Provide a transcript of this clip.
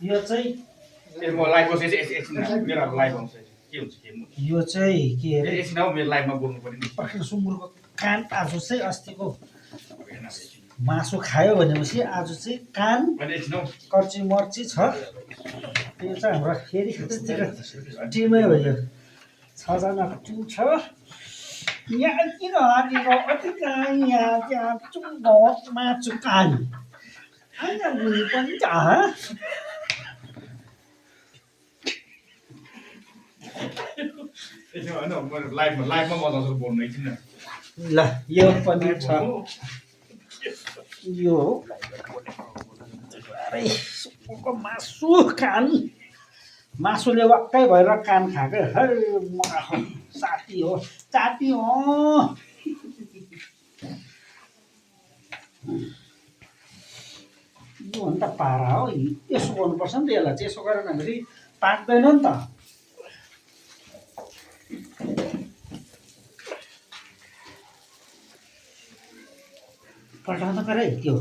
यो चाहिँ म लाइभ बसेँ एकछिन मेरो लाइभ आउँछ के हुन्छ के यो चाहिँ के अरे एकछिन हो मेरो लाइभमा बोल्नु पर्यो नि प्रखर सुँगुरको कान आज चाहिँ अस्तिको मासु खायो भनेपछि आज चाहिँ कान एकछिन हौ कर्ची मर्ची छ त्यो चाहिँ हाम्रो फेरि टिमै हो यो 6 जनाको टिम छ यहाँ किन हारेको यहाँ त्यहाँ मासु कान होइन उनी पनि छ होइन लाइभमा मजा बोल्नु एकछिन ल यो पनि छ यो अरे सुँगुरको मासु कान मासुले वाक्कै भएर कान खाएको साथी हो यो हो नि त पारा हो यसो गर्नुपर्छ नि त यसलाई चाहिँ यसो गरेन भने पाक्दैन नि त पल्टाउनु पऱ्यो है त्यो